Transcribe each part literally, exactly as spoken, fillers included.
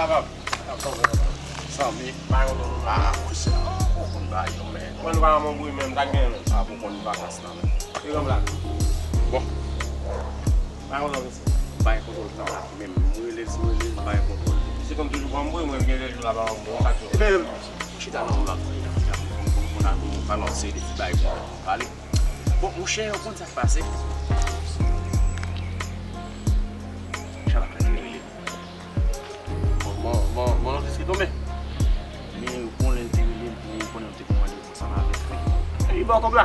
Kapab. Zanmi. Bay yon ton. Ah, monchè, ou konn bagay yo, men. Mwen, nou pa nan Monbri menm, sa k gen menm? Ah, pou konn vakans la, men. E yon blag. Bon. Bay yon ton, mesye. Bay kontwòl tan la. Menm, mwen rele, mwen rele, bay kontwòl. Misye konn toujou pran Monbri, mwen gen de jou la pa Monbri, sa k yo. Ebyen, chita nan yon lòt kote, pou, pou, pou, pou, pou pale yon seri de ti bagay pou pale. Bon, monchè, ou konn sa k pase? Chalak la te rele. Bon, bon, bon, bon, nòtis ki tonbe. Men ou konnen l te rele m pou konnen m te gen randevou ansanm avèk li. E li ba w kòb la?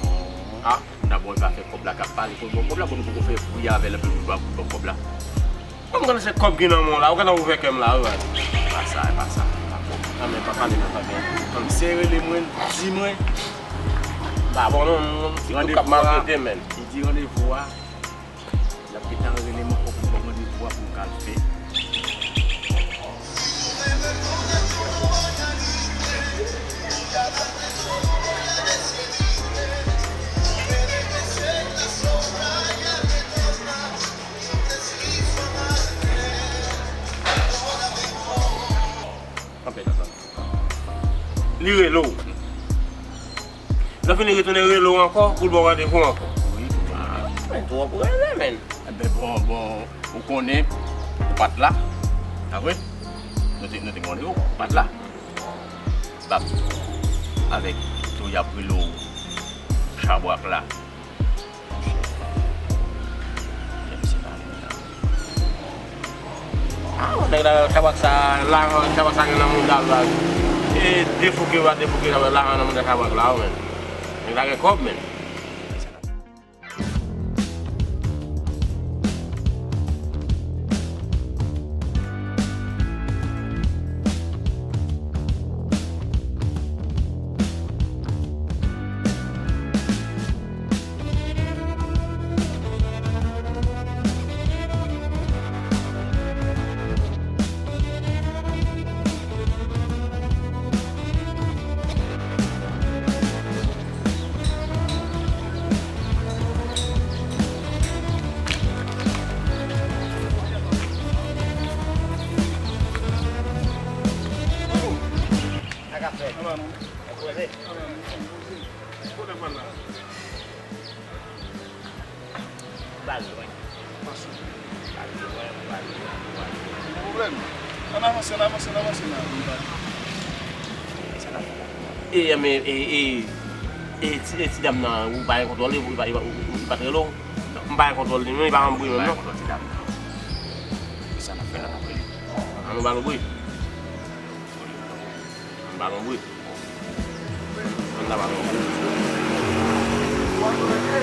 Non. Ah, moun ap bon, li pa fè kòb la k ap pale pou l ba w kòb la, pou nou poko fè bri avè l, epi li ba, pou l ba w kòb la. Bon, m konnen se kòb ki nan men w la, ou gentan ouvè kè m la, wi, wi. Pa sa, pa sa, pa kòb. Non, men pa pale, men pa byen. Tann se rele mwen, di mwen. M pa bon, non, non, non, ti kòb k ap maltrete, men. Li di randevou a. L ap gentan rele m ankò pou m ba w randevou a pou m ka al fè. Anpè, anpè. Li rele w. Lè fini retounen rele w ankò pou l ba w randevou ankò. Wi, papa. Ah, men twòp rele, men. Enben, bon, bon, ou konnen, ou pa t la. Pa vre? Nou te, nou te gen randevou, ou pa t la. Bab, avèk tou y ap rele w Chabwak la. Ah, nèg la, Chabwak sa, lajan Chabwak sa gen nan mouda l la. E defouke, pa defouke, lajan nan mouda Chabwak la, wi, men. Nèg la gen kòb, men. Sa k ap fèt? Ou poze? Kote w pral la? Pral lwen. Pase. Pral lwen, pral lwen, pral lwen. Pwoblèm. Ann avanse, ann avanse, ann avanse la. E, men, e, e, e, ti, e, ti dam nan, ou pa gen kontwòl li, ou pa, ou, ou, ou pa t rele w? M pa gen kontwòl li, non, li pa nan bri menm, non. Kontwòl ti dam nan. Kisa n ap fè la, n ap rele? Ann nou ba l yon bri. Ann ba l yon bri. Ann ba l yon bri. Ann ba l yon bri.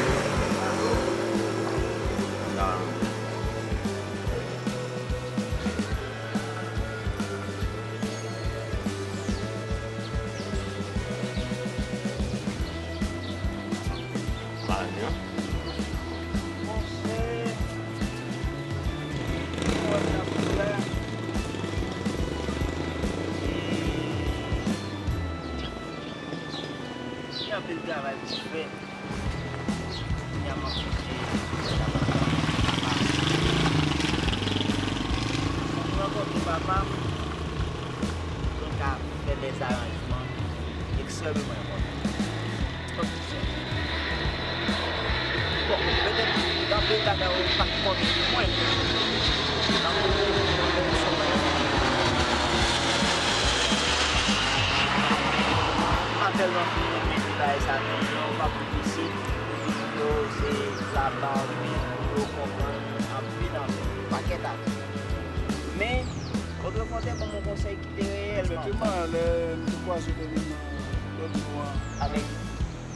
Ann ba l yon bri. Gen anpil travay pou fè. Kounye a m ap sonje lè m ap rankontre papa m. Mwen rankontre papa m, pou n ka fè lèzaranjman, e k sè m mwen rankontre. Bon, petèt, gen anpil bagay ou pa t konnen sou mwen. Tankou, mwen menm, se yon bagay ki, m pa tèlman fin renmen ti bagay sa non, non, m ap isit, yo, se labann, yo konprann anpil, anpil, pakèt afè. Men, Audrey Fortin ban m yon konsèy ki te reyèlman. Egzakteman, lè nou te kwaze dènyèman, lòt jou an, avèk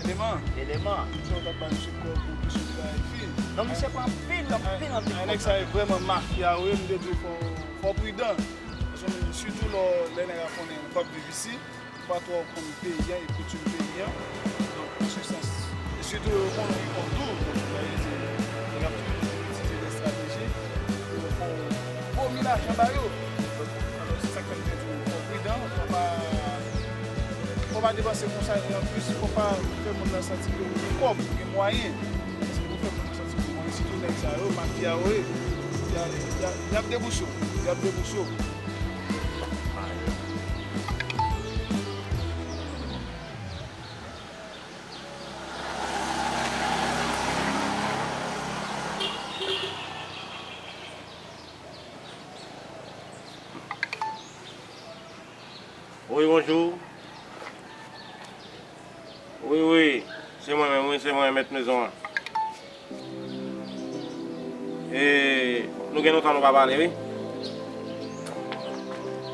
Eleman. Eleman. Misye, ou t ap ba misye kòb pou misye bay fi. Non, misye pran anpil, anpil, anpil kòb. Nèg sa yo vrèman mafya, wi, m te di w fò, fò w pridan. Paske sitou lè, lè nèg ap konnen w p ap viv isi, ou pa twò konn peyi an e koutim peyi an. Donk, nan se sans, e sitou yo konn, yo konn tou, donk, sa vle di, nèg ap toujou itilize de estrateji pou yo fè w vomi lajan ba yo. Alò, se sa k fè m te di w, fò w pridan, fò w pa, fò w pa depanse konsa, e anplis, fò w pa fè moun nan santi ke ou gen kòb, ou gen mwayen. Paske pou fè moun nan santi ke mwayen, sitou nèg sa yo, mafya yo ye, y a, y a, y ap debouse w, y ap debouse w. Wi, bonjou. Wi, wi, se mwen menm, wi, se mwen, mèt mezon an. E, nou gen lontan nou pa pale, wi.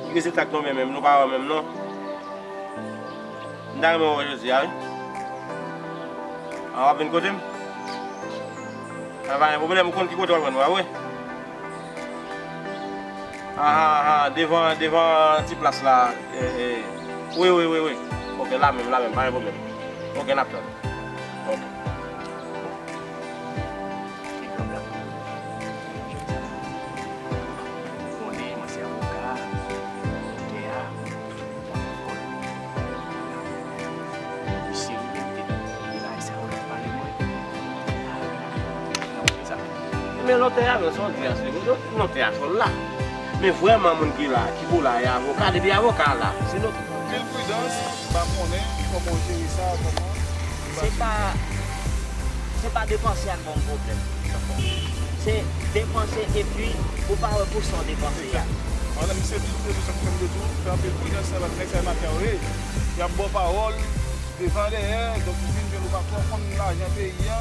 Ki rezilta k tonbe menm, nou pa wè menm, non. M ta renmen wè w jodi a, wi. A, w ap vin kote m? A, pa gen pwoblèm, ou konn ki kote w ap jwenn mwen, wi. Aha, aha, devan, devan ti plas la. E, e. Wi, wi, wi, wi. Ok, la menm, la menm, pa gen pwoblèm. Ok, n ap tann. Ok. Ki pwoblèm? Ou konnen, mwen se avoka, doktè a. Misye li menm te di bagay sa yo, l ap pale mwen. Nan move zafè. Men notè a, men sa w di a, se vre, notè a fò l la. Men vrèman, moun ki la, ki pou la, e avoka, depi avoka la, se notè. Anpil pridans, m pa konnen kòman w jere sa, kòman. Se pa, se pa depanse a k ban m pwoblèm. Se depanse epi ou pa wè pou sa w depanse a. Madam, misye vin te sou sa k fè m de tou, fè anpil pridans nan lòt nèg sa yo, mafya yo ye. Y ap ba w pawòl devan dèyè, donk ou vin jwenn ou pa twò konn lajan peyi a.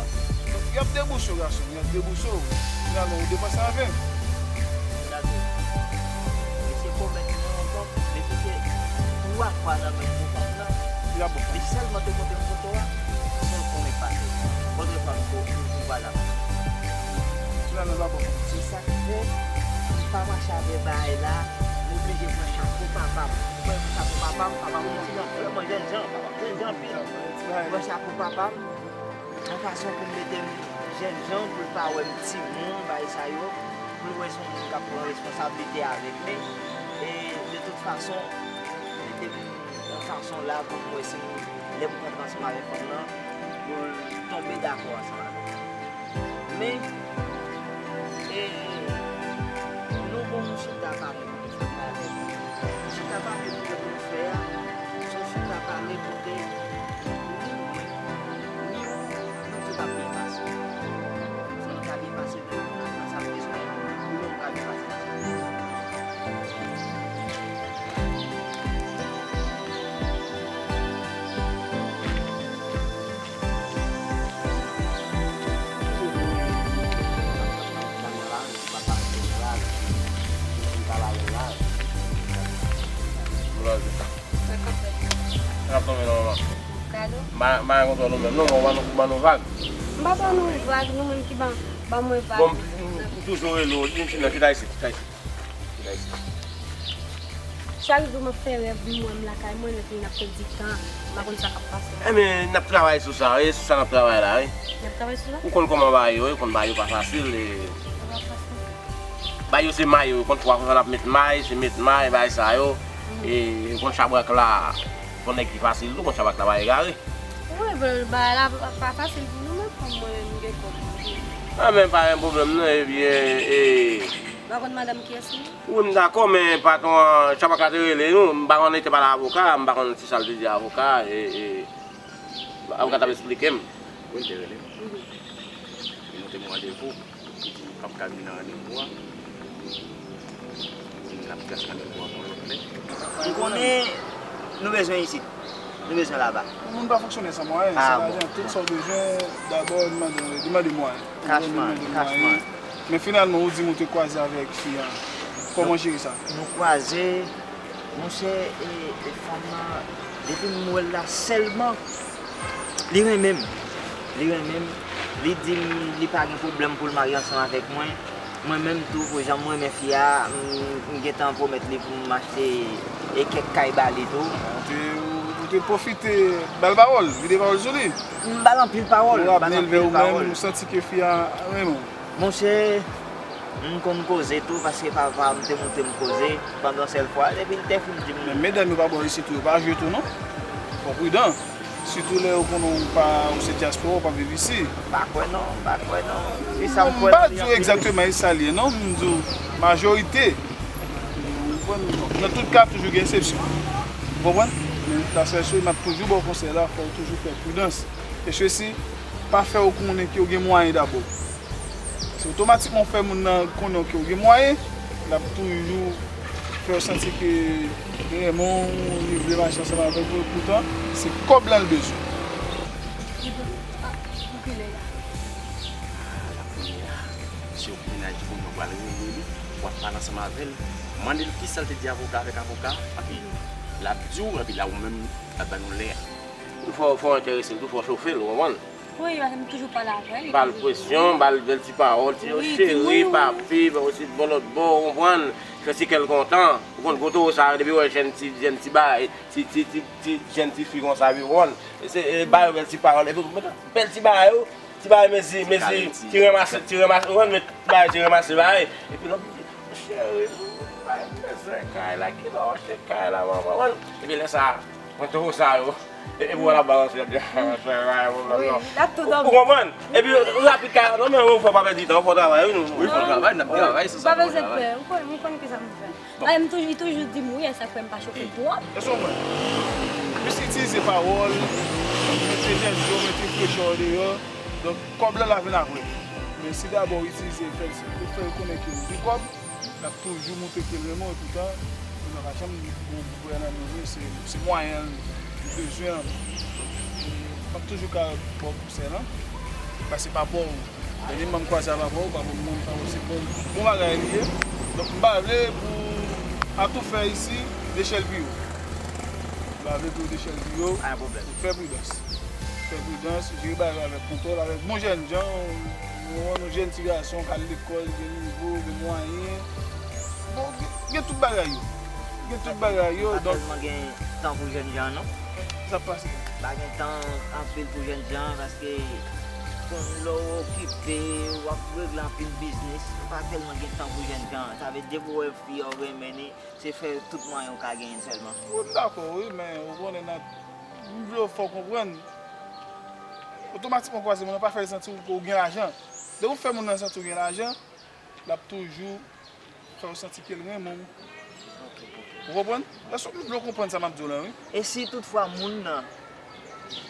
Donk y ap debouse w, gason, y ap debouse w. Finalman, ou depanse an ven. Gade, mesye komèt mwen ankò, depi ke twa fwa nan menm gwo fanm nan, li sèlman te montre m foto a, se l konnen k pase. Kote fanm ko ou valab. Finalman, l pa bon. Se sa k fè m pa mache avè bagay la, m oblije pran chapo papa m. Mwen pran chapo papa m, papa m yon ti jan vrèman jènjan, papa m jènjan anpil. Mwen pran chapo papa m, yon fason pou m mete m jènjan, pou l pa wè m timoun, bagay sa yo, pou l wè se yon moun k ap pran responsablite avèk li. E de tout fason, mete m yon fason la pou m wè si m, lè m kontre ansanm avèk fanm nan, pou l tonbe dakò ansanm avèk mwen. Men, e, nou bon, nou chita pale pou nou fè pale. Chita pale pou nou fè a, se yon chita pale kote ni mwen, ni ou, nou tout ap byen pase. Si nou ta byen pase, nou, nou, nou sa bezwen, nou, nou ka byen pase. N ap tonbe nòmalman. M pa, m pa gen kontwòl ou menm non, men w ban nou, w ban nou vag. M pa ban nou vag, nou menm ki ban, ban mwen vag. Bon, m, m, m toujou rele w, m di nan, chita isit, chita isit. Chita isit. Chak jou m ap fè rèv, m wè m lakay mwen, epi n ap pèdi tan, m pa konn sa k ap pase. Enben, n ap travay sou sa, e sou sa n ap travay la, wi. N ap travay sou sa? Ou konn kòman bagay yo ye, ou konn bagay yo pa fasil, e. Yo pa fasil. Bagay yo se may yo, ou konn twa fwa n ap met may, se met may, bagay sa yo. E, ou konn chabrak la, pou nèg ki fasil tou, ou konn chabrak la pa egare. Wi, men bagay la pa, pa fasil pou nou menm, kòm mwen menm m gen kòb. A, men pa gen pwoblèm non, ebyen, e. Ou pa konn madanm kiyès li ye? Wi, m dakò, men patwon an, chabrak la te rele nou, m pa konnen, li te pale avoka, m pa konnen se sa l te di avoka, e, e, avoka t ap esplike m. Wi, l te rele m. Mhm. Li montre m randevou, li di m p ap ka vin nan randevou a. Li di m l ap fè randevou a pou yon lòt lè. M konnen nou bezwen isit. Nou bezwen laba. Yon moun pa fonksyone san mwayen. Ah, se lajan, bon, tout sa w bezwen, dabò, li mande, li mande mwayen. Cash money, cash money. Men finalman, ou di m ou te kwaze avèk fi a. Kòman w jere sa? Nou kwaze, monchè, e, e fanm nan, depi m wè l la sèlman, li renmen m. Li renmen m. Li di m li pa gen pwoblèm pou l marye ansanm avèk mwen. Mwen menm tou, pou jan m renmen fi a, m, m gentan pwomèt li pou m achte e kèk kay ba li tou. Ou te, ou te pwofite ba l pawòl, vide pawòl sou li. M ba l anpil pawòl, m ba l anpil pawòl. Ou ap leve ou menm, ou santi ke fi a renmen w. Monchè, m konn koze tou, paske papa m te montre m koze pandan sèl fwa, epi l te fin di m. Men medam yo pa bò isit tou, yo pa jwe tou non. Fò w pridan. Sitou lè yo konnen w pa, ou se dyaspora, ou pa viv isi. M pa kwè non, m pa kwè non. Se sa m kwè. M pa di w egzakteman e sa l ye non, m di w majorite. Ou konprann? Nan tout ka, toujou gen eksepsyon. Ou konprann? Men la sèl chòz, m ap toujou ba w konsèy la, fò w toujou fè pridans. E sesi, pa fè yo konnen ke w gen mwayen dabò. Se otomatikman w fè moun nan konnen ke w gen mwayen, l ap toujou Fè w santi ke Raymond, li vle mache ansanm avèk ou, epoutan, se kòb lan l bezwen. Li pou, ah, pou kilè la? Ah, la kounye a, se yon mennaj di moun mwen pral rele li, w ap pale ansanm avè l, mande l kisa l te di avoka avèk avoka, epi l ap di w, epi la ou menm, l ap ban nou lè a. Tou fò, fò enterese l, tou fò chofe l, ou konprann? Wi, paske m toujou pale avè li. Ba l presyon, ba l bèl ti pawòl, ti cheri, papi, ba w ti bò lòt bò, ou konprann? Fè ti kè l kontan. Ou konn gwo towo sa yo, depi w wè jèn ti, jèn ti bagay, ti, ti, ti, ti, jèn ti fi konsa, wi, ou konprann? Se, e, ba yo bèl ti pawòl, epi w mete bèl ti bagay yo, ti bagay mezi, mezi, ti ranmase, ti ranmase, ou konprann, met ti bagay, ti ranmase bagay. Epi lòt, cheri, m pa bezwen kay la, kilè w achte kay la, manman, ou konprann? Epi lè sa, mwen towo sa yo. E, e pou w la balanse, l ap di, "Ah, fè bagay, pwoblèm non." Ou konprann? Epi, rapid, ka, non, men, ou fò pa pèdi tan, ou fò travay, wi, nou. Wi, fò travay, n ap travay, se sa. Pa bezwen pè, ou konn, ou konn kisa m fè. Ay, m toujou, li toujou di m wi, e sa k fè m pa chofe twòp. Èske w konprann? Plis itilize pawòl, mete nèt dlo, mete frechè deyò. Donk, kòb lan la vin apre. Men si dabò w itilize, fè l, fè l konnen ke ou gen kòb, l ap toujou montre ke l renmen w, epoutan, moun nan pa janm gon vre nan men li, se, se mwayen l bezwen an. Donk, m ap toujou ka ba w konsèy lan. Pase pa bò w. Dènye mwa m kwaze a pa bò w, pa bò w, mwen pa bò w, se bon, bon bagay li ye. Donk, m pa vle pou atoufè isi dechèpiye w. M pa vle pou yo dechèpiye w. Fè pridans. Fè pridans, jere bagay yo avèk kontwòl, avèk bon jènjan. Ou wè nou jèn ti gason k al lekòl, gen nivo, gen mwayen. Bon, gen, gen tout bagay yo. Gen tout bagay yo, donk. Pa tèlman gen tan pou jènjan, non. Sa k pase? Pa gen tan anpil pou jènjan, paske konn lè w okipe, w ap regle anpil biznis, ou pa tèlman gen tan pou jènjan. Sa vle di depi w wè fi a w renmen li, se fè tout mwayen w ka genyen l sèlman. Wi, m dakò, wi, men ou konnen nan, m vle w fè w konprann. Otomatikman, kwaze moun nan pa fè l santi w gen lajan. Depi w fè moun nan santi w gen lajan, l ap toujou fè w santi ke l renmen w. Ou konprann? Èske w vle w konprann sa m ap di w la, wi? E si toutfwa moun nan,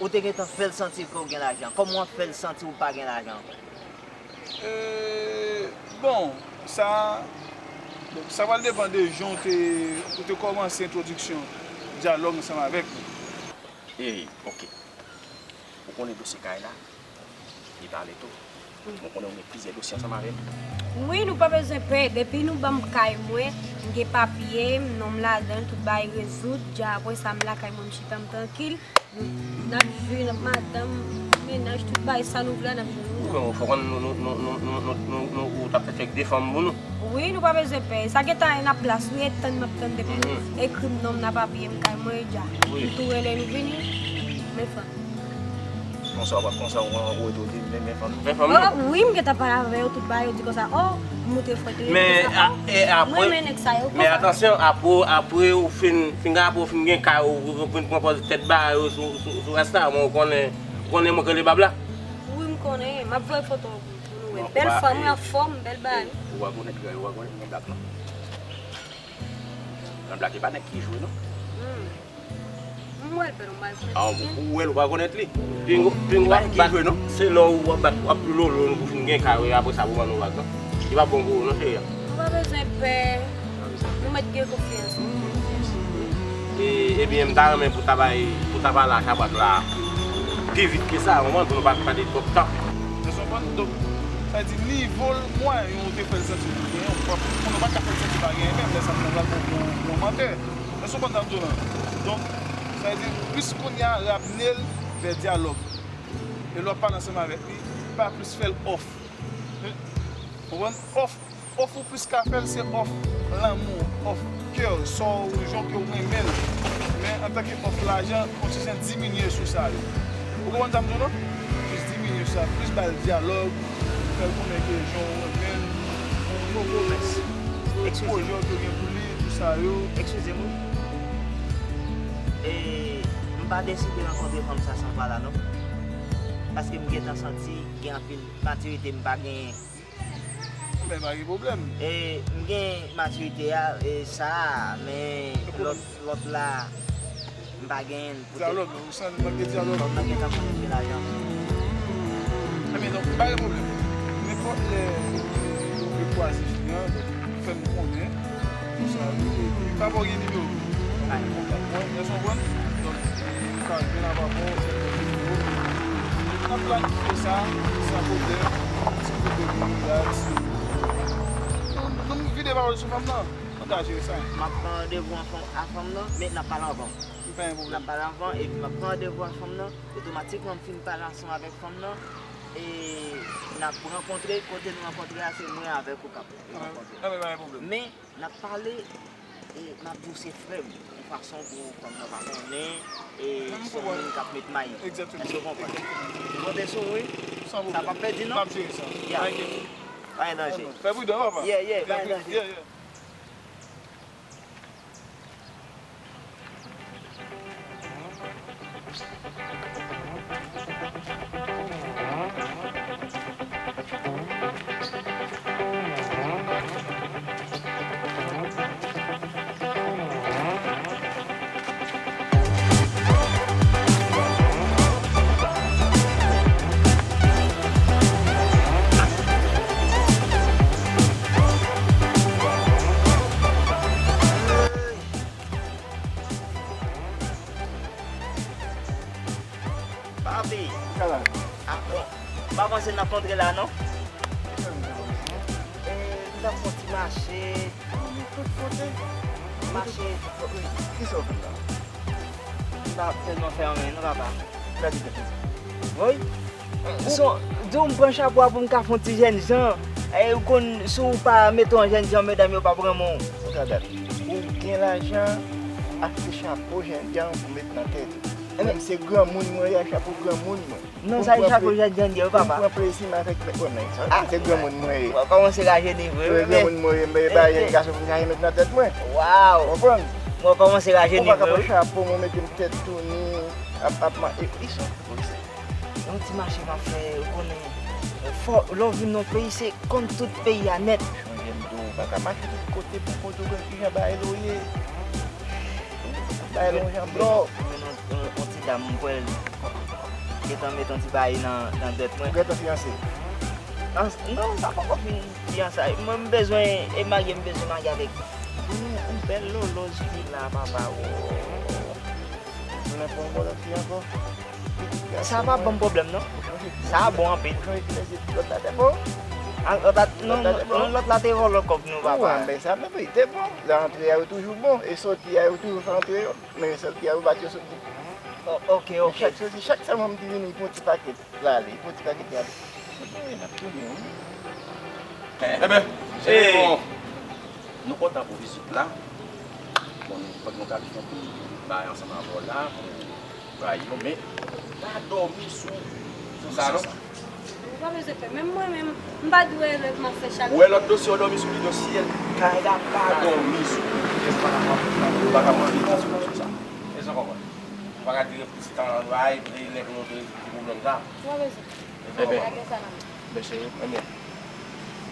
ou te gentan fè l santi ke w gen lajan, kòman w ap fè l santi w pa gen lajan ankò? E, bon, sa, bon, sa pral depann de jan w te, ou te kòmanse entwodiksyon dyalòg ansanm avèk li. E, oke. Ou konnen dosye kay la, li pale tou. Mwen konnen ou gen plizyè dosye ansanm avè m. Wi, nou pa bezwen pè. Depi nou ban m kay mwen, m gen papye m, non m ladan l, tout bagay rezoud. Dja apre sa, m lakay mwen, m chita, m trankil. Nou, n ap viv, n ap madanm, mennaj, tout bagay sa nou vle a, n ap jwenn nou. Wi, men fòk nou, nou, nou, nou, nou, nou, nou, nou, ou t ap fè fèk de fanm pou nou. Wi, nou pa bezwen pè. Sa gentan n ap plas, wi, e tann m ap tann depi nou ekri m non m nan papye m kay mwen, dja. M tou rele nou vini. Men fanm. Konsa w ap, konsa w ap rete w di men, men fanm, men fanm non. Wi, m gentan pale avè yo, tout bagay, yo di konsa, o, m montre frè te rele konsa, o, m renmen nèg sa yo, konsa. Men atansyon, apre, apre ou fin, fin gen, apre ou fin gen kay ou, ou fin pran pòz tèt bagay yo sou, sou, sou rès la, men ou konnen, ou konnen mwen k rele Bab la. Wi, m konnen, m ap voye foto pou nou wè. Bèl fanm, wi, anfòm, bèl bagay. Ou pa konnen, ou pa konnen nan blak lan. Nan blak e pa nèg ki jwe non. M wè l, men m pa rekonèt li. Ou wè l, ou pa rekonèt li. Pingo, pingo ap bat, se lè w ap bat, w ap lolo nou pou fin gen kay, wi, apre sa pou ban nou vag non. Li pa bon pou ou non, cheri. Nou pa bezwen pè. Nou mèt gen konfyans. E, ebyen, m ta renmen pou ta bay, pou ta pale ak Abad la pi vit ke sa, ou konprann, pou nou pa pèdi twòp tan. Èske w konprann? Donk, sa vle di nivo l, mwayen ou te fè l santi ou genyen, ou pa, ou pa ka fè l santi pa genyen menm, lè sa moun nan pral pran w pou yon, yon mantè. Èske w konprann sa m di w lan? Donk, sa vle di, plis kounye a, ramne l vè dyalòg. E lè w ap pale ansanm avèk li, pa plis fè l òf. Ou konprann? Òf, òf ou plis ka fè l, se òf lanmou, òf kè w, sa w, jan ke w renmen l. Men antanke òf lajan, yon ti jan diminye sou sa yo. Ou konprann sa m di w lan? Plis diminye sou sa, plis ba l dyalòg, fè l konnen ke jan w renmen l, yon pwomès, pwojè w te gen pou li, tout sa yo. Eskize m wi. E, m pa deside rankontre fanm sa san pale non. Paske m gentan santi gen anpil matirite m pa genyen. Men pa gen pwoblèm. E, m gen matirite a, e, sa a, men lòt, lòt la, m pa genyen l. Dyalòg, ou santi manke dyalòg? Fòk mwen gentan konnen ke lajan. Ebyen, donk, pa gen pwoblèm. Nenpòt lè ou vle kwaze fi an, donk, fè m konnen. Konsa, nou, Papa w gen nimewo m. Pa gen pwoblèm. Mwen, èske w konprann? Donk, m ka jwenn avè w, se nimewo m. N ap planifye sa, san pwoblèm. Si Bondye vle, si nou, nou vide pawòl sou fanm nan, nou ka jere sa. M ap pran randevou a fanm nan, men n ap pale anvan. M pa gen pwoblèm. N ap pale anvan, epi m ap pran randevou a fanm nan. Otomatikman, m fin pale ansanm avèk fanm nan, e n ap rankontre, kote nou rankontre a, se mwen avèk ou k ap rankontre. Anben, pa gen pwoblèm. Men, n ap pale, e m ap di w se frè m, yon fason pou fanm nan pa konnen, e se yon moun k ap met may. Èske w konprann? Ou konte sou mwen wi? Sa p ap pèdi non? M ap jere sa. Pa gen danje. Fè pridan, papa. Yeah, yeah, pa gen danje. Papi. Sa va? Ah, bon. M pa panse n ap kontre la, non. Kisa nou te kontre? Eh, m t ap fè yon ti mache. Ou tout kote? Mache. Kisa w fin la? M pa tèlman fè anyen, non, papa. Gade tèt ou. Wi. So, di w m pran chapo a pou m ka fè yon ti jènjan. Eh, ou konn, si w pa mete w an jènjan, medam yo p ap renmen w. Ou ka gade. Ou gen lajan, achte chapo jènjan pou met nan tèt ou. Mwen menm se granmoun mwen ye, chapo granmoun mwen. Non, sa e chapo jènjan li ye, wi, papa. Pou m pran plezi m avèk mèt mwen menm. Sa se granmoun mwen ye. Ou kòmanse rajeuni vre, wi. Granmoun mwen ye, men bagay gason pou m ka met nan tèt mwen. Waw. Konprann? Ou kòmanse rajeuni vre, wi. Ou pa ka pran chapo mwen mete m tèt touni ap ap ma e li sou. Yon ti mache m ap fè, ou konnen, fò lè w vin nan yon peyi se konn tout peyi a nèt. Chonje m di w, ou pa ka mache tout kote pou konn tou konn kijan bagay lo ye. Bagay lo yon jan blo. Mwen yon ti dam m kwè l gentan met yon ti bagay nan nan dwèt mwen. Ou gentan fiyanse? Non, sa poko fin fiyanse. Mwen m bezwen e marye, m bezwen marye avèk yon bèl loloz fi la papa o. Ou nan pran yon bòlòt fi ankò? Sa pa ban m pwoblèm non. Sa bon anpil. Ou chonje ti mesye lòt la tèt bon? Lòt la, non, lòt la te vòlò kòb nou papa. Anben sa men wi, te bon. Lè antre a yo toujou bon, e sòti a yo toujou fè antre yo. Men sòti a yo bat yo sòti. Ok, ok. Chak sòti, chak sa mwen m di vini pou yon ti pakèt. Lale, pou ti pa kite ale. Ebyen, e, nou kontan pou vizit la. Bon, nou, fòk nou ka vin pou bay ansanm avè w la, pou bay yo, men pa dòmi sou, sou sa, non. Ou pa bezwen pè. Menm mwen menm, m pa dwe rèv m ap fè chak jou. Ou wè lòt dosye w dòmi sou li, dosye kay la pa dòmi sou li. Ou pa ka mande sou sa. Èske w konprann? Ou pa ka dire pou se tan bay, lè pou nou te rezoud ti pwoblèm sa. Ou pa bezwen. Ebyen, ebyen, cheri, ebyen.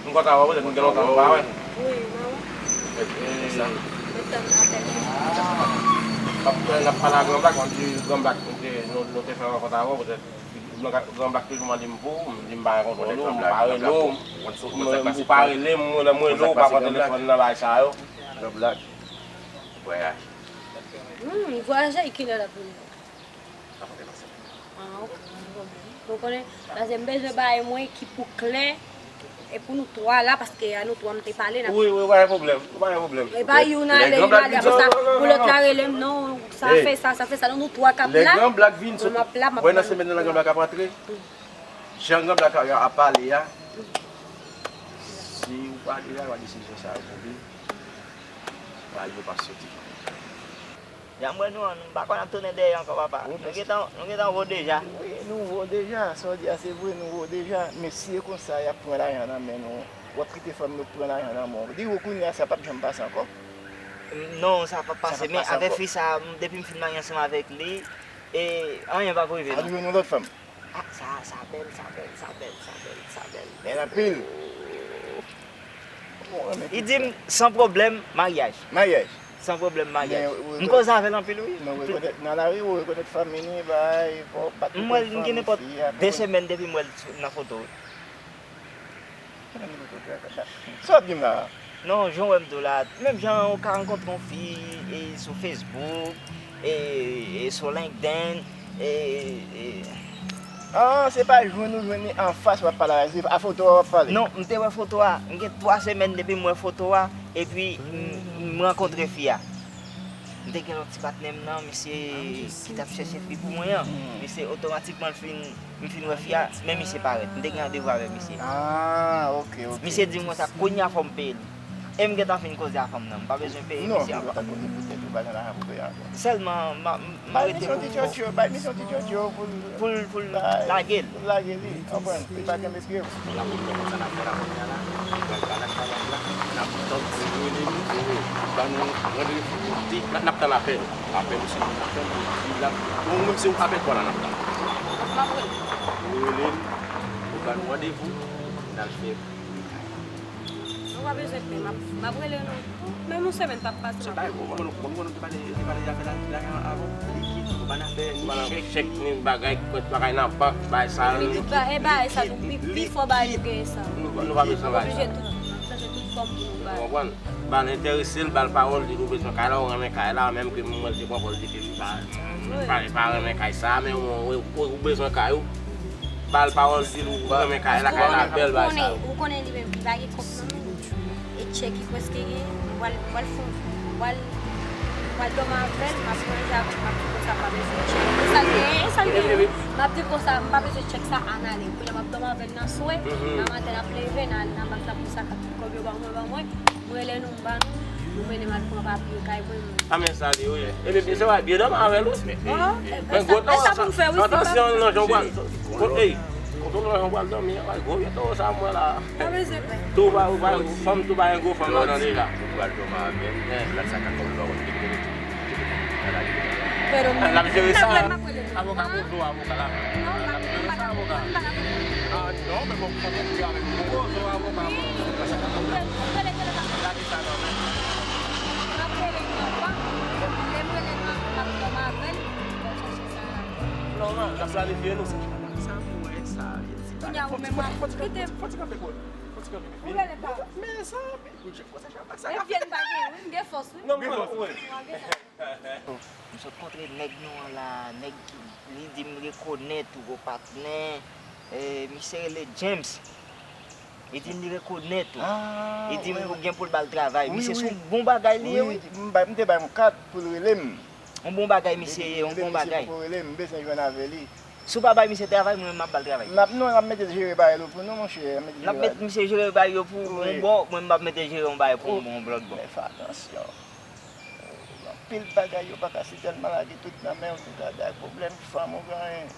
Nou kontan wè w, petèt nou gen lontan nou pa wè. Wi, mwen wè. Ebyen, n ap pale a Gran Blak, m ap di Gran Blak, nou te, nou, nou te fè rankont avè w, petèt Gran Blak toujou mande m pou ou, m di m pa rankontre nou, m pa rele w, m, m, ou pa rele m, lè m rele w, ou pa pran telefòn nan, bagay sa yo. Gran Blak, vwayaj. Hmm, vwayaje, kilè l ap vini? Ah, ok, pa gen pwoblèm. Ou konnen, paske m bezwen bagay mwen ki pou klè, e pou nou twa la, paske a nou twa m te pale, n ap... Wi, wi, pa gen pwoblèm, pa gen pwoblèm. E pa youn ale, youn ale, apre sa, pou lòt la rele m, non, sa fè sa, sa fè sa, non, nou twa k ap la, mwen m ap la, m ap... Wè nan semèn nan, Gran Blak ap rantre, jan Gran Blak ap pale a, si ou pa deja pran desizyon sa yo pou li, bagay yo pa soti. Jan m wè nou an, nou pa konn ap tounen dèyè ankò, papa. Nou gentan, nou gentan wo deja. Wi, nou wo deja. Sa w di a se vre, nou wo deja. Men si e konsa y ap pran lajan nan men nou, w ap kite fanm yo pran lajan nan men w. Di w kounye a sa p ap janm pase ankò. Non, sa p ap pase. Men avèk fi sa, depi m fin marye ansanm avèk li, e anyen p ap rive non. Al jwenn yon lòt fanm. Ah, sa, sa bèl, sa bèl, sa bèl, sa bèl, sa bèl. Bèl anpil. Li di m, san pwoblèm, maryaj. Maryaj. San pwoblèm, maryaj. M koze avè l anpil, wi. Nou rekonèt nan lari, ou rekonèt fanmi ni, bay, fò w bat telefòn fi a. M wè l, m gen nenpòt de semèn depi m wè l nan foto, wi. Sa w ap di m la a? Non, jan w wè m di w la, menm jan ou ka rankontre yon fi e, sou Facebook, e, e sou LinkedIn, e, e, Ah, se pa jwenn ou jwenn li anfas w ap pale avè l, se a foto a w ap pale. Non, m te wè foto a. M gen twa semèn depi m wè foto a, epi m, m rankontre fi a. M te gen yon ti patnè m nan, misye ki t ap chèche fi pou mwen an. Misye otomatikman l fin, m fin wè fi a, men misye parèt. M te gen randevou avè misye. Ah, ok, ok. Misye di m konsa, kounye a fò m peye l. E m gentan fin koze a fanm nan, m pa bezwen peye misye ankò. Non, ou gentan koze poutèt ou pa gen lajan pou peye ankò. Sèlman, m a, m a rete pou, pou, pou l, pou l lage l. Bay misye yon ti tchotcho, bay misye yon ti tchotcho pou l, pou l lage l. Pou l lage li, konprann, li pa kenbe pye w. N ap fè konsa n ap fè la kounye a la, n ap pale ak madam la, n ap tann pou l rele nou, pou l ban nou randevou, di, n ap tann apèl. Apèl ou se moun apèl, ou di la, ou menm se yon apèl pa w la n ap tann. M ap rele. Ou rele l, ou ban nou randevou, n al fè. Nou pa bezwen pè, m ap, m ap rele nou. Menm yon semèn p ap pase, m ap rele. Konn, konn, konn, nou te pale, te pale afè la, lajan avan, likid, nou pa nan fè ni chèk, chèk, ni bagay, kòt bagay nan bank, bagay sa yo. Ni tout ba-, e bagay sa, nou pi, pi fò bagay nou genyen sa. Nou, nou pa bezwen bagay sa. Nou oblije tout, n ap chèche tout fòm pou nou bay. Ou konprann? Ba l enterese l, ba l pawòl, di l ou bezwen kay la, ou renmen kay la, menm ke mwen te pran pawòl, di ke li pa, pa, pa renmen kay sa, men ou, ou, ou bezwen kay ou. Ba l pawòl, di l ou renmen kay la, kay la bèl, bagay sa yo. Ou konnen, ou konnen li menm, li pa gen kòb nan men li. E tchèk li prèske gen, m pral, m pral fè, m pral, m pral dòmi avè l, m ap manje avè l, m ap di konsa, m pa bezwen tchèk. E sa l genyen, e sa l genyen. M ap di konsa, m pa bezwen tchèk sa, ann ale. Kounye a m ap dòmi avè l nan swè, nan maten n ap leve, n al nan bank la pou sa, tout kòb yo ba mwen, ba mwen. M rele nou, m ba nou, nou mennen m al pran papye kay mwen. A men sa li, wi. Epi se vre, byen dòmi avè l, wi. Men gwo tòwò sa, atansyon nan jan w pral, ey, kote w nan jan w pral dòmi a, gwo vye tòwò sa mwen la. Pa bezwen pè. Tou ba, ou ba, fanm tou ba yon gwo fanm nan tande la. Ou pral dòmi avè l, men sa ka kòb ba w. L ap jere sa. Avoka, bonjou, avoka la. L ap jere sa, avoka. Ah, non, men bon, fò mwen di avèk ou. Bonjou, avoka. Gade sa nan men. Nòmal, n ap planifye nou. Sa pou wè, sa, fò ti kanpe, fò ti kanpe, fò ti kanpe. Men sa, men vye n pa gen, wi, m gen fòs, wi. Non, men, wi. M sot kontre nèg nou an la, nèg ki, li di m rekonèt ou, gwo patnè. E, misye rele James. Li di m li rekonèt ou. Li di m ou gen pou l ba l travay. Misye se yon bon bagay li ye, wi. M bay, m te bay yon kat pou l rele m. Yon bon bagay misye ye, yon bon bagay. Li di m rele, misye poko rele m, m bezwen jwenn avè li. Si w pa bay misye travay, mwen menm m ap ba l travay. N ap, non, n ap mete jere bagay yo pou nou, monchè. N ap mete misye jere bagay yo pou yon bò, mwen m ap mete jere yon bagay pou yon bò, yon lòt bò. Men fè atansyon. Anpil bagay yo pa ka sitèlman lage tout nan men w, tou ka bay pwoblèm, fanm ou gen anyen.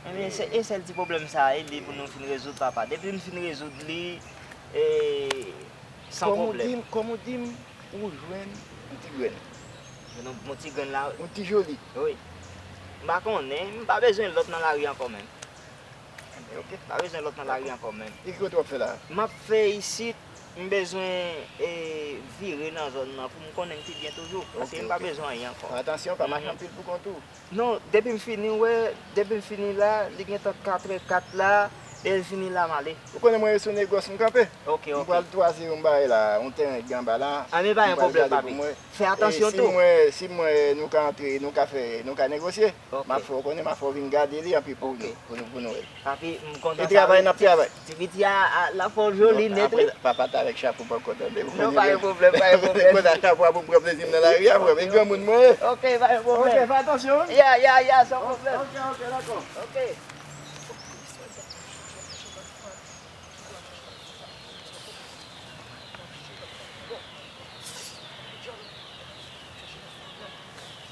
Ebyen, se, e sèl ti pwoblèm sa a, e li pou nou fin rezoud, papa. Depi n fin rezoud li, e, san pwoblèm. Kòm ou di m, kòm ou di m, ou jwenn yon ti grenn. Jwenn yon bon ti grenn la. Yon ti joli. Wi. M pa konnen, m pa bezwen lòt nan lari ankò menm. Ebyen, oke. M pa bezwen lòt nan lari ankò menm. E ki kote w ap fè la? M ap fè isit, m bezwen, e, vire nan zòn nan pou m konnen m pi byen toujou. Paske m pa bezwen anyen ankò. Fè atansyon, pa mache anpil pou kont ou. Non, depi m fini, wè, depi m fini la, li gentan kat è kat la, lè l fini la, m ale. Ou konnen mwen, e sou negòs m kanpe. Oke, oke. M pral twaze yon bagay la, yon teren ki anba la. A, men pa gen pwoblèm, papi. Fè atansyon tou. E si mwen, si mwen, nou ka antre, nou ka fè, nou ka negosye. Oke. M ap fè w konnen, m ap fè w vin gade li anpi pou nou, pou nou, pou nou wè. Papi, m kontan sa, wi. E travay, n ap travay. Ti piti a, a, l ap fè w joli nèt, wi. Papa t avèk chapo pa kontan de. Non, pa gen pwoblèm, pa gen pwoblèm. Kontan chapo a pou m pran plezi m nan lari a, frè m. E granmoun mwen ye. Oke, pa gen pwoblèm. Oke, fè atansyon, wi. Ya, ya, ya, san pwoblèm. Oke, oke, dakò. Oke.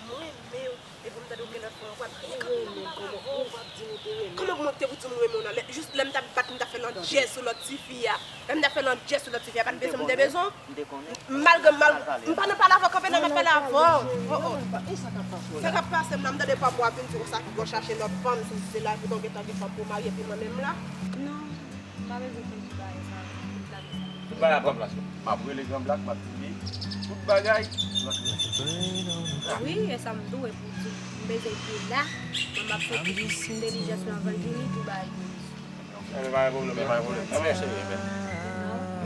Mwen menm, epi m tande w gen lòt fanm, w ap di nou te renmen. Kòman pou mwen te pou di m renmen w nan lè, jis lè m t ap bat, m t ap fè landjè sou lòt tifi a. Lè m t ap fè landjè sou lòt tifi a, pa t bezwen m te bezwen w. Malgre m, malgre m pa nan pale avè w, kanpe la, m ap pale avè w. Oh, oh. Sa k ap pase m la, m tande papa w ap vin di konsa ki w chache lòt fanm, sesi sela, epi w gentan gen fanm pou w marye, epi mwen menm la. Non. M pa bezwen konn tout bagay sa yo, tout bagay sa yo. Tout bagay ap pran plas mwen. M ap rele Gran Blak, m ap di li tout bagay. Wi, e sa m tou wè pou di. M bezwen te la, mwen m ap fè tout dilijans mwen anvan l vini, tout bagay yo. Enben, pa gen pwoblèm, pa gen pwoblèm. Enben, cheri, enben. Non.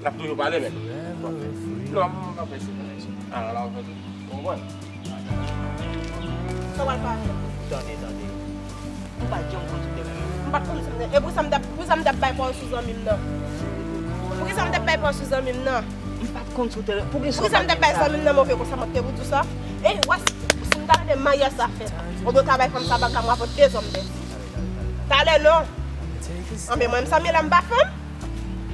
N ap toujou pale, men. Non, m pa fè se bagay sa. Alò, la, w konprann? Sa w pral fè avè l? Tande, tande. M pa t janm konn sou teren an. M pa t konn sou teren. E poukisa m t ap, poukisa m t ap bay pawòl sou zanmi m nan? Poukisa m t ap bay pawòl sou zanmi m nan? M pa t konn sou teren. Poukisa m t ap bay zanmi m nan move konsa, mwen te pou di w sa? E, w a, si m ta tande maryaj sa fèt, oubyen w ta bay fanm sa baka, m ap pran de zòm bèt. Talè non. Anben mwen, m sa m ye la, m pa fanm?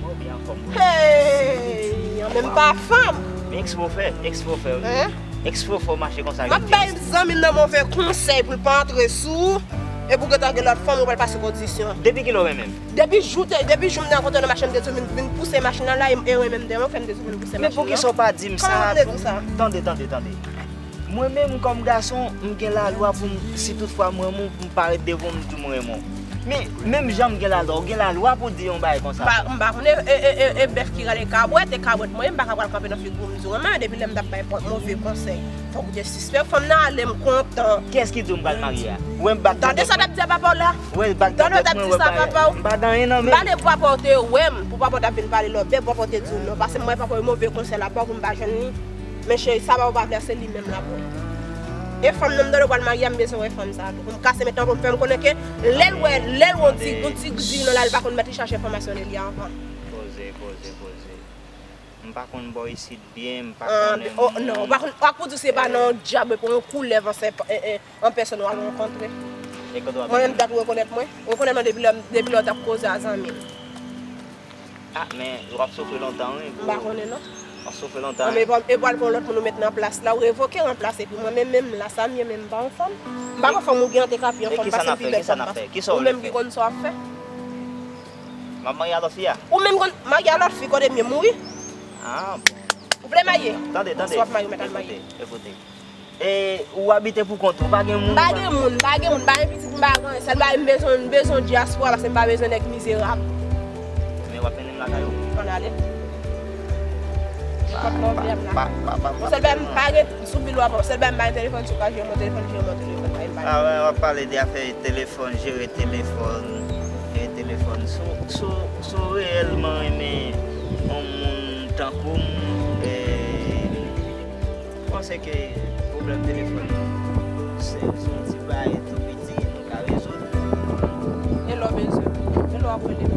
Mwen byen anfòm. Hey, anben m pa fanm. Men eksprè w fè, eksprè w fè, wi. Eksprè w fè w mache konsa. M ap bay zanmi m nan move konsèy pou l pa antre sou ou, e pou gentan gen lòt fanm, ou pral pase kondisyon. Depi kilè w renmen m? Depi jou te, depi jou m te rankontre w nan machin, m te di w vin, vin pouse machin nan la, e, e renmen m de mwen, fè m te di w vin pouse machin nan. Men poukisa w pa di m sa? Kòman m te di w sa? Tande, tande, tande. Mwen menm kòm gason, m gen lalwa pou m, si toutfwa m renmen w, pou m parèt devan w, m di w m renmen w. Men, menm jan m gen lalwa, ou gen lalwa pou w di yon bagay konsa. M pa, m pa konnen, e, e, e, e bèf ki rale kabwèt, e kabwèt mwen, m pa ka pral kanpe nan figi w, m di w renmen, depi lè m t ap bay move konsèy. Fòk ou te sispèk fanm nan ale, m kontan. Kiyès ki di w m pral marye a? Wè m bak. Tande sa w t ap di a papa w la. Wè bak. Tande w t ap di sa papa w. M pa gen anyen nan men m. M pale pou papa w te wè m, pou papa w t ap vin pale lòt bèf, papa w te di w non, paske m wè papa w move konsèy la ba w pou m pa jwenn li. Men cheri, sa papa w pa vle a, se li menm l ap wè. E fanm nan m tande w pral marye a, m bezwen wè fanm sa tou. Pou m kase men tan pou m fè m konnen ke lè l wè, lè l wè yon ti, yon ti di nan la, l pa konn mèt li chache enfòmasyon de li anvan. Poze, poze, poze. M pa konn bò isit byen, m pa konnen moun. Oh, non, ou pa konn, ak pou di se pa nan yon dyab, pou yon koulèv an, se, e, e, an pèsòn w al rankontre. E kote w ap... Mwen menm, dat ou rekonèt mwen? Ou rekonèt mwen depi lè, depi lè w t ap koze a zanmi m. Ah, men w ap soufri lontan, wi. M pa konnen, non. W ap soufri lontan, wi. E pou, e pou al pran lòt moun ou met nan plas la, ou revoke, ranplase. Epi mwen menm, menm la, sa m ye, menm m pa yon fanm. M pa yon fanm, ou gen an te ka pi yon fanm pase m, pi bèl sa m pase. Ou menm ki konn sa w ap fè. M ap marye a lòt fi a? Ou menm konn marye a lòt fi, kote m ye, mouri? Ah, bon. Ou vle marye? Tande, tande. Si w ap marye, ou mèt al marye. Ekoute, ekoute. E ou abite pou kont ou, pa gen moun? M pa gen moun, m pa gen moun, m pa gen pitit, m pa gen anyen. Sèl bagay m bezwen, m bezwen dyaspora, paske m pa bezwen nèg mizerab. Men w ap mennen m lakay ou? Ann ale. Nenpòt lè w vle ap la. Bon, sèl bagay m pa gen, sou bil w ap, sèl bagay m pa gen telefòn, si w ka jere m yon telefòn, jere m yon telefòn, pa gen m pa gen. Ah, wè, w ap pale de afè telefòn, jere telefòn, jere telefòn. Si w, si w, si w reyèlman renmen yon moun tankou m, e, m panse ke pwoblèm telefòn se, se yon ti bagay tou piti nou ka rezoud. E lè w bezwen m, e lè w ap rele m,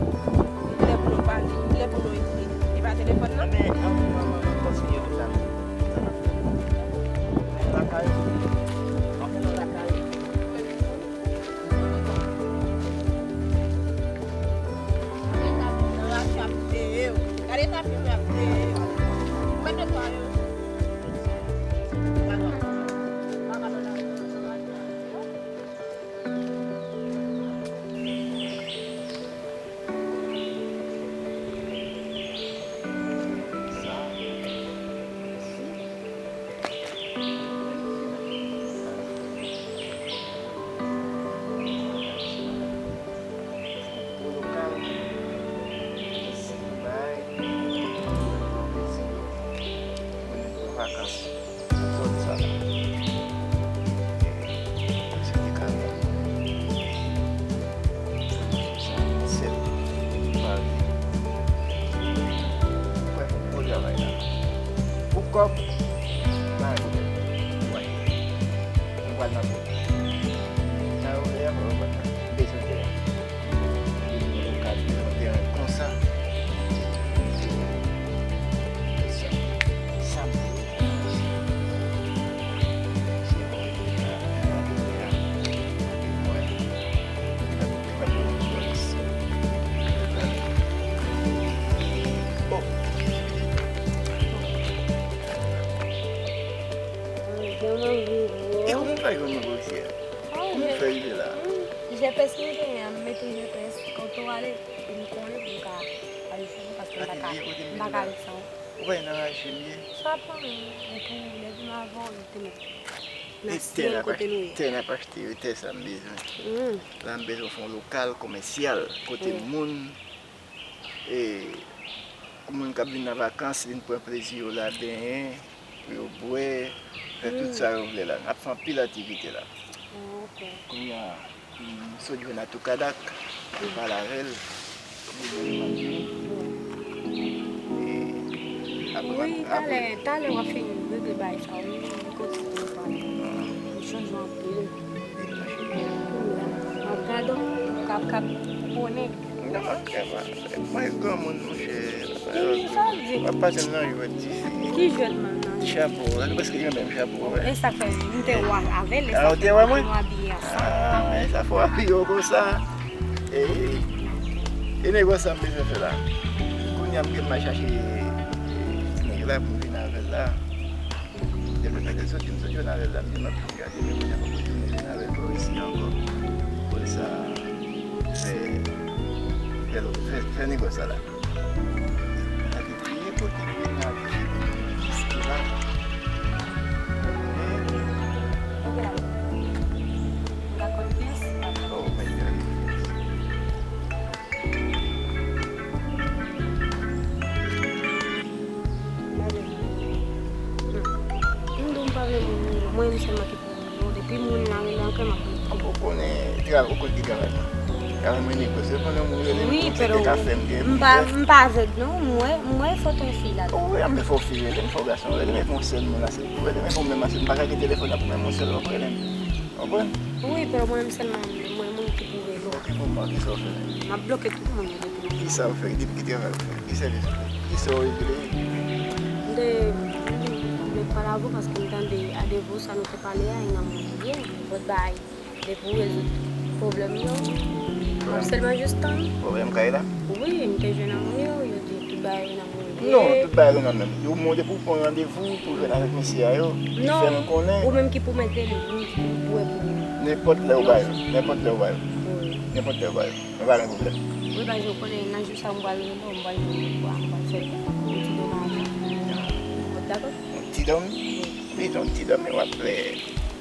lè pou nou pale, lè pou nou ekri, e pa telefòn nan? Men, ann, ann, ann, ann kontinye wout la. Lakay ou. Ann fè nan lakay ou. Gwo lokal, se bay, se pou vakans. Zòn sa la. Se te ka fè. Sa, sèt, mari. Wè, bon travay la. Pou kòb, mari. Wè. Nou pral nan kòb. Nan yo, lè yo, yo, yo, bezwen teren. Yo ka di nan teren konsa. Sa, sa m te wè. E kòman w fè jwenn nouvo isi a? Kòman w fè rive la? G P S mwen genyen an, m mete G P S kote w ale, pou m konnen pou m ka Sa te vye kote m ye la. Ou wè nan raje m ye. Sa pa mwen, epi depi m avè w, yo te met nan syen kote nou ye. Tè n ap achte yo, tè sa m bezwen. La m bezwen fè yon lokal komèsyal kote moun, e, moun k ap vin nan vakans vin pran plezi yo la, benyen, pou yo bwè, fè tout sa yo vle la. N ap fè anpil aktivite la. Kounye a, m sot jwenn Atoukadak, m pale avè l. E apre, wi, talè, talè w ap fin regle bagay sa, wi, m kontinye pale. M chanje anpil. M ap gade w, k ap, k ap konnen. Non, se pa. Mwen granmoun, monchè. Ki sa w di? W ap pase m nan jwèt ti fi. Ki jwèt, manman? Ti chapo, nou prèske gen menm chapo, wè. E sa k fè m te wè avè l, e sa k fè nou abiye ansanm. Ah, e sa fò abiye w konsa. E, e negosye m bezwen fè la. Kounye a m gen m al chache, e, ti nèg la pou m vin avè l la. Depi m te soti, m sot jwenn avè l la, m di m ap vin gade, men kounye a fòk m tounen vin avè l bò isi ankò. Pou l sa fè, fè, fè, fè negòs sa la. Gade, premye kote m vin la, jiske la. Oh, men gade. M di w m pa vle moun, mwen menm sèlman ki pou moun. Depi moun nan rele ankò, m ap rele. Ou konnen, tra-, ou konn ki travay mwen. Travay mwen negosye, konnen moun rele m, wi, se te ka fè m gen. M pa, m pa avèg non, m wè, m wè foto yon fi la. Ou wè, men fò fi rele m, fò gason rele m, men fò sèl moun la, se pou rele m, men fò menm, m pa ka gen telefòn nan pou menm yon sèl lòt rele m. Konprann? Wi, pero mwen menm sèlman, mwen moun ki pou rele w. Ok, bon, bon, kisa w fè? M ap bloke tout moun yo depi lè. Kisa w fè? Depi ki travay ou fè? Ki sèvis ou fè? Kisa w regle? M te, m te vle pale avè w paske m tande a de vous sa nou te pale a, yon moun byen, lòt bagay, depi w rezoud pwoblèm yo, m ap sèlman jis tann. Pwoblèm kay la? Wi, m te jwenn nan moun yo, yo di tout bagay yo nan Non, tout bagay yo nan menm. Yo mande pou w pran randevou pou jwenn avèk mesye a yo. Li fè m konnen. Ou menm ki pou mete li, ou menm ki pou wè pou li. Nenpòt lè ou ba yo. Nenpòt lè ou ba yo. Wi. Nenpòt lè ou ba yo. Mwen pa gen pwoblèm. Wi, paske ou konnen nan jou sa, mwen pral rele w, mwen pral di w, mwen pral fè yon ti dòmi avè w. Ou dakò? Yon ti dòmi? Wi. Wi, yon ti dòmi w ap fè.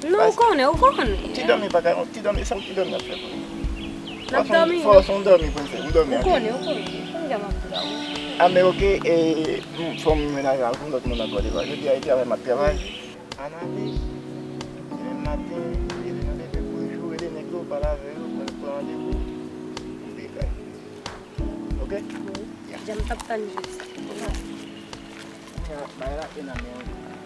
Non, ou konnen, ou konnen. Yon ti dòmi pa ka, yon ti dòmi, se yon ti dòmi w ap fè pou li. N ap dòmi. Fò se yon dòmi pou n fè, yon dòmi antre. Ou konnen, ou konnen. Ou konnen jan m ap di la, wi. A, men oke, e, m, fò m menaje avèk yon lòt moun ankò devan. Jodi a, e travay m ap travay. Ann ale, demen maten, leve nan leve pou jou, rele nèg yo, pale avè yo, pran, pran randevou, rive kay. Oke? Wi. Ya. Jan m t ap tann jodi sa. Kounye a, bagay la e nan men w.